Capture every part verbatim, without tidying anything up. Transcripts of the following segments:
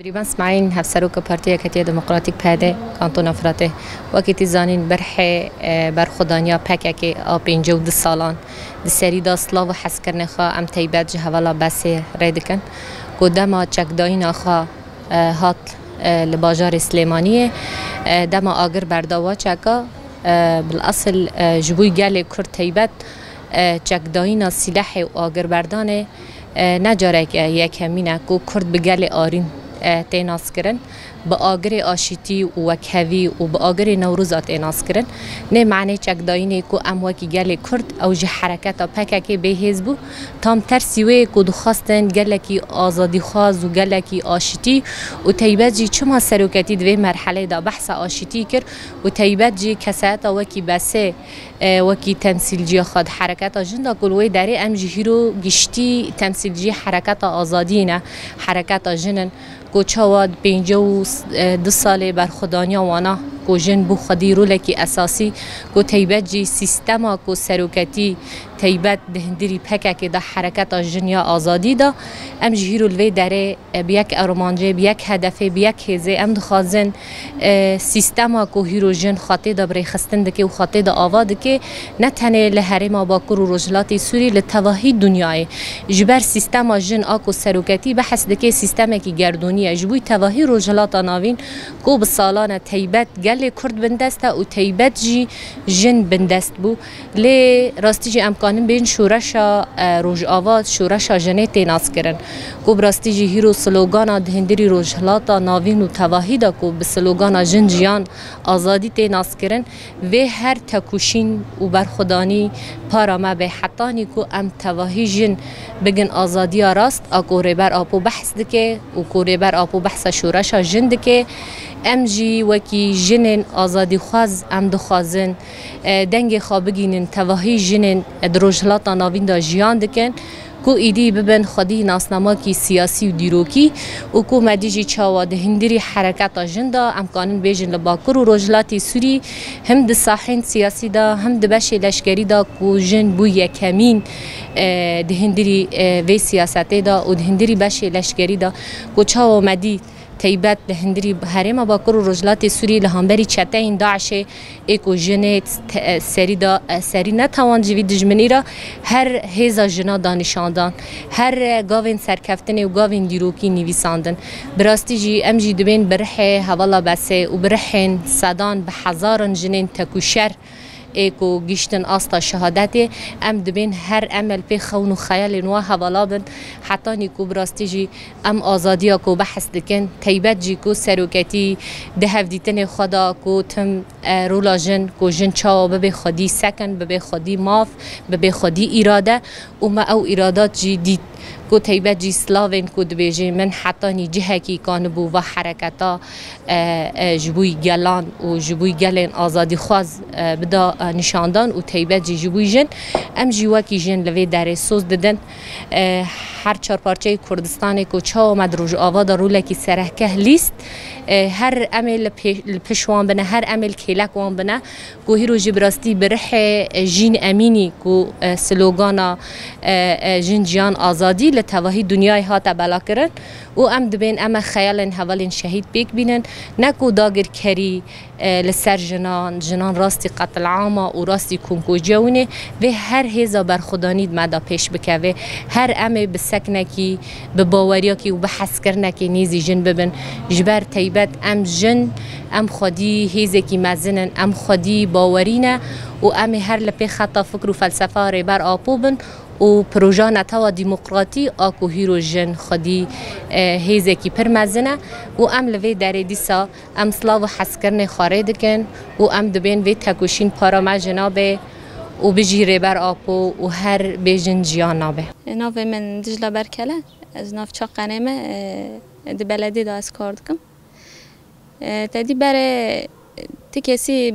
Dirîban Smaîl, Hevseroka Partiya Yeketiya Demokratîk P D, Kantona Firatê. Wekî tî zanîn, berhê, e, berxwedaniya P K K a pêncî û du salan di serî de silav û hezkirinê xwe em teybet ji hevala Besê rê dikin, ku dema çekdayîna xwe, e, hat, e, li bajarê Silêmaniyê, e, dema agir berda wa çeka, e, bilesil, e, ji bo gelê Kurd teybet, e, çekdayîna sîlehê û agirberdanê, e, ne careke yekemîn e ku Kurd bi gelê Arîn, e, tê naskirin, bi agirê aşîtî û wekhevî û bi agirê Newroza tê naskirin. Nê manê çekdayînê ku em wekî gelê Kurd ew ji hereketa P K K bêhêz bû. Tam tersî wê ku dixwestin gelekî azadîxwaz û gelekî aşîtî û teybet jî çima seroketî di vê merhelê de behsa aşîtî kir û teybet jî kesayeta wekî Besê, e, wekî temsîlciya xwe di hereketa jin de, ku li wê derê em ji hîro giştî temsîlciyê hereketa azadiyê ne, hereketa jin in, ku çawa di pêncî û du salê berxwedaniya wana, ku jin bû xwedî rolekî esasî, ku teybet jî sîstema ku seroketî teybet di hundirî P K K de hereketa jin ya azadî de, em ji hîro li vê derê e, bi yek armancê, bi yek hedefê, bi yek hêzê em dixwazin, e, sîstema ku hîro jin xwe tê de birêxistin dike û xwe tê de ava dike, ne tenê li herêma Bakur û Rojhilatê Sûrî, li tevahî dinyayê. Ji ber sîstema jin a ku seroketî behs dike, sîstemekî gerdûnî ye. Ji bo tevahî Rojhilata Navîn ku bi salan e teybet gelê Kurd bindest e û teybet jî jin bindest bû. Lê rastî jî em kanin bên şoreşa, e, Rojava, şoreşa jinê tê naskirin. Ku bi rastî jî hîro slogana di hundirî Rojhilata Navîn û tevahî de ku bi slogana Jin, Jiyan, Azadî tê naskirin, vê her tekoşîn û berxwedanî para me be, hetanî ku em tevahî jin bigin azadiya rast a ku Rêber Apo behs dike û ku Rêber Apo behsa şoreşa jin dike. Em jî wekî jinên azadîxwaz em dixwazin e, dengê xwe bigînin tevahî jinên, e, di Rojhilata Navîn de jiyan dikin, ku îdî bibin xwedî nasnamakî siyasî û dîrokî û ku me dî jî çawa di hundirî hereketa jin de, em kanin bêjin li Bakur û Rojhilatê Sûrî, him di sahên siyasî de, him di beşê leşkerî de ku jin bû yekemîn, e, di hundirî, e, vê siyasetê de û di hundirî beşê leşkerî de ku çawa me dî, teybet li hundirî herêma Bakur û Rojhilatê Sûrî li hemberî çeteyên DAIŞê ê ku jinê te-, serî da, serî netewan ji vî dijminî re her hêza jina da nîşandan, her gavên serkeftinê û gavên dîrokî nivîsandin. Bi rastî jî em jî dibên bi rihê hevala Besê û bi rihên sedan bi hezaran jinên tekûşer ê ku gihiştin asta şehadetê, em dibên her em li pê xewn û xeyalên wa hevala bin, hetanî ku bi rastî jî em azadiya ku behs dikin, teybet jî ku seroketî di hevdîtinê xwe de ku tim, e, rola jin, ku jin çawa bibe xwedî sekin, bibe xwedî maf, bibe xwedî îrade û me ew îradat jî dît. Ku teybet jî slavên ku dibêjê min hetanî cihekî kanibû va hereketa e, e, ji bo gelan û ji bo gelên azadîxwaz, e, bida, e, nîşandan û teybet jî ji bo jin. Em jî wekî jin li vê derê soz didin. E, her çar parçeyê Kurdistanê ku çawa me di Rojava de rolekî serehkeh lîst, e, her em ê li pê-, li piş wan bine, her em ê li kêlek wan bine, ku hîro jî bi rastî bi rihê, e, Jîn Emînî ku, e, slogana, e, e, Jin, Jiyan, Azadî li tevahî dinyayê hate belakirin. Û em dibên em e xeyalên hevalên şehîd pêk bînin, ne ku dagirkerî, e, li ser jinan, jinan rastî qetilama û rastî komkujiya wî ne, vê her hêza berxwedanî di me de pêş bikeve. Her em ê bi seknekî, bi baweriyakî û bi hezkirinekê nêzî jin bibin. Ji ber teybet em jin, em xwedî hêzekî mezin in, em xwedî bawerî ne û em ê her li pê xeta fikr û felsefa Rêber Apo bin. Û proja netewa demokratî a ku hîro jin xwedî, e, hêzekî pir mezin e û em li vê derê dîsa em silav û hezkirinê xwe rê dikin û em dibên vê tekoşîn para me ji nabe û bijî Rêber Apo û her bêjin jiyan nabe. Navê min Dijla Berkel e. Ez nav Çaqenê me, e, di belediyê de ez kar dikim. E, te dî berê ti kesî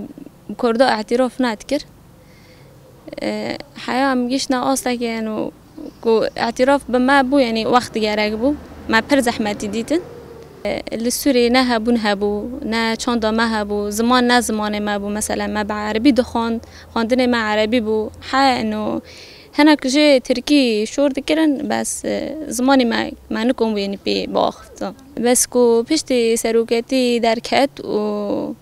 bi Kurda îtîraf nedikir. E, heya em giştine astekê, yanî ku îtîraf bi me bû, yanî wext gerek bû. Me pir zehmetî dîtin. E, li Sûriyê ne hebûn hebû, ne çanda me hebû, ziman ne zimanê me bû. Mesela me bi erebî dixwand, xwendinê me erebî bû. He, eno, Hinek jî tirkî şor dikirin, bes, e, zimanê me, me nikon bû, yanî pê biaxiftin. Bes ku piştî seroketî derket û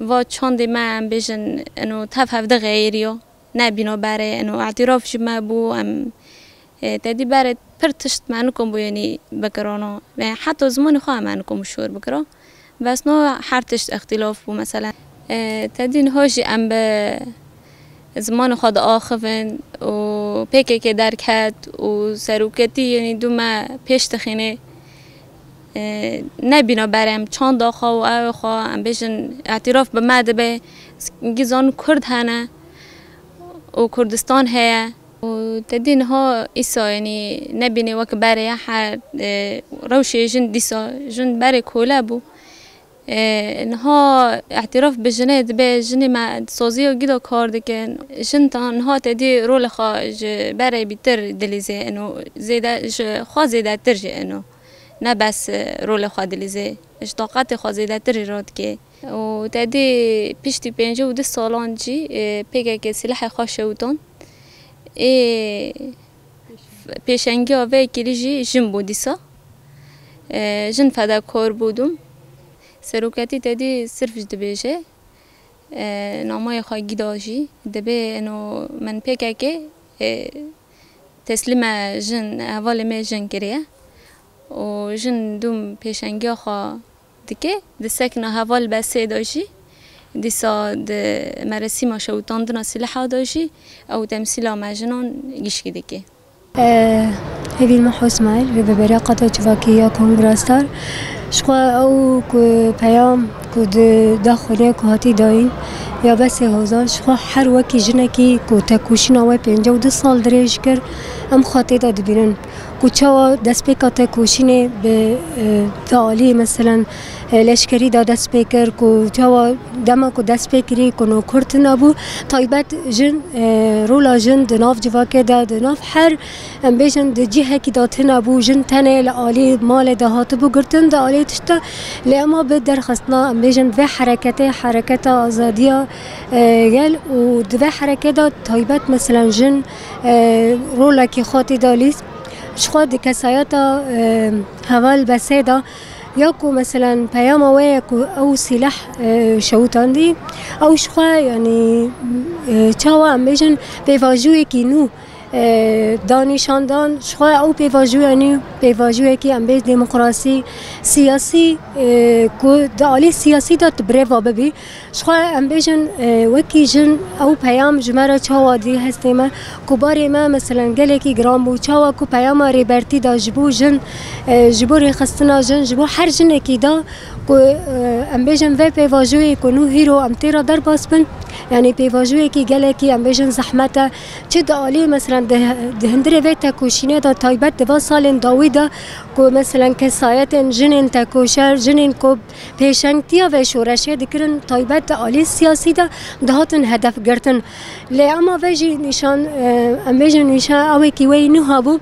va çandê me, em bêjin, eno tev hevde xeyiriyo. Nebîna berê, eno îtîraf ji me bû, em, e, tedî berê pir tişt me nikon bû, yanî bikirano. Ve heta zimanê xwe em nikon bû şor bikira. Bes no her tişt îxtîlaf bû, mesela. E, tedî niha jî em bi zimanê xwe diaxivin û P K K derket û seroketî, yanî dû me pêş dixînê. E, nebîna berê em çanda xwe û ew xwe, em bêjin, îtîraf bi me dibe, gizan Kurd hene û Kurdistan heye. Û tedî niha îsa, yanî nebînê wek berê ya her, e, rewşê jin dîsa, jin berê kole bû. E, niha îtîraf bi jinê dibe, jinê me saziya gî de kar dikin. Jin ta niha tedî rolê xwe ji berê bîtir dilîzê, eno zêde, ji xwe zêdetir jî eno. Ne bes, e, rolê xwe dilîzê, ji taqetê xwe zêdetir jî radikê. Û tedî piştî pêncî û du salan jî, e, P K K silahê xwe şewitand. Ê pêşengiya vê yekî jî jin bû dîsa. E, jin fedakar bû dûm. Seroketî tedî sirf ji dibêje. E, nameyê xwe gî da jî. Dibê eno min P K K, e, teslîme jin, hevalê me jin kiriye. Û jin dûm pêşengiya xwe dike, disekine heval besê de jî. Dîsa di meresîma şewitandina sîleha de jî ew temsîla me jinan gişkî dike. E, Hêvî me Hosmail, rêveberiya qada civakî ya Kongra Star. Ji xwe ew ku peyam ku di daxuyaniyê ku hatî dayîn ya Besê Hozan, ji xwe her wekî jinekî ku tekoşîna wê pêncî û du sal dirêj kir, em xwe tê de dibînin. Ku çawa destpêka tekoşînê bi, e, di alî, meselen, e, leşkerî de dest pê kir, ku çawa dema ku dest pê kirî, ku no Kurd tune bû, taybet jin, e, rola jin di nav civakê de, di nav her, em bêjin, di cihekî de tune bû, jin tenê li alî malê de hatibû girtin, di alî tişta, lê ema bi derxistina, em bêjin, vê hereketê, hereketa azadiya, e, gel û di vê herekê de taybet, meselen, jin, e, rolekî xwe tê de lîst. Ji xwe di kesayeta, e, heval Besê de ya ku, meselen, peyama wê ye ku ew sîleh, e, şewitandî, ew ji xwe, yanî, e, çawa em bêjin, pêvajoyekî nû, e, da nîşandan, ji xwe ew pêvajoya nû, pêvajoyekî em bêjin demokrasî, siyasî, e, ku di alî siyasî de tu birêva bibî, Ji xwe em bêjin, e, wekî jin ew peyam ji me re çawa dî hestê me, ku barê me, meselen, gelekî giran bû, çawa ku peyama Rêbertî da ji bo jin, e, ji bo rêxistina jin, ji bo her jinekî da, ku, e, em bêjin vê pêvajoyê ku nû hîro em tê re derbas bin, yanî pêvajoyekî gelekî, em bêjin, zehmet e. Çi di alî, meselen, di, di hundirê vê tekoşînê de, taybet di va salên dawî de, ku, meselen, kesayetên jinên tekoşer, jinên ku pêşengtiya vê şoreşê dikirin, taybet di alî siyasî de dihatin hedef girtin. Lê ema vê jî nîşan, e, em bêjin nîşan ewekî wê nû hebû,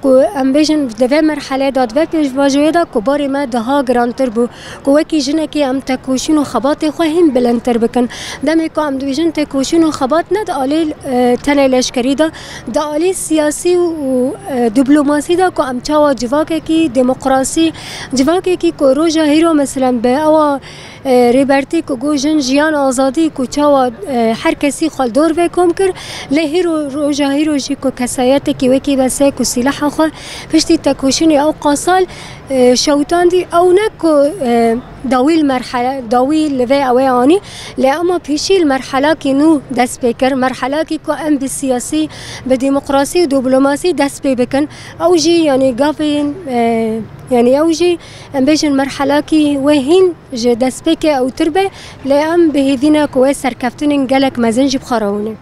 ku em bêjin di vê merhelê de, di vê pêşvajoyê de ku barê me daha girantir bû, ku wekî jinekê em tekoşîn û xebatê xwe hîn bilindtir bikin. Demê ku em dibêjin tekoşîn û xebat ne di alî, e, tenê leşkerî de, di alî siyasî û, e, diplomasî de ku em çawa civakekî demokrasî, civakekî ku roja hîro, meselen, bi ewa, e, Rêbertî ku got jin, jiyan, azadî, ku çawa, e, her kesî xwe li dor vê kom kir, lê hîro, roja hîro jî ku kesayetekî wekî Besê ku sîleha xwe piştî tekoşînê ew qasal, e, şewitandî, ew ne ku, e, dawî li merhele, dawî li vê ew ê anî, lê ema pêşî li merhelakî nû dest pê kir, merhelakî ku em bi siyasî, bi demokrasî û diplomasî dest pê bikin. Ew jî, yanî gavên, e, yanî ew jî, em bêjin, merhelakî wê hîn ji destpêkê ewtir be, lê em bi hêvî ne ku wê serkeftinên gelek mezin jî bi xwe re hûne.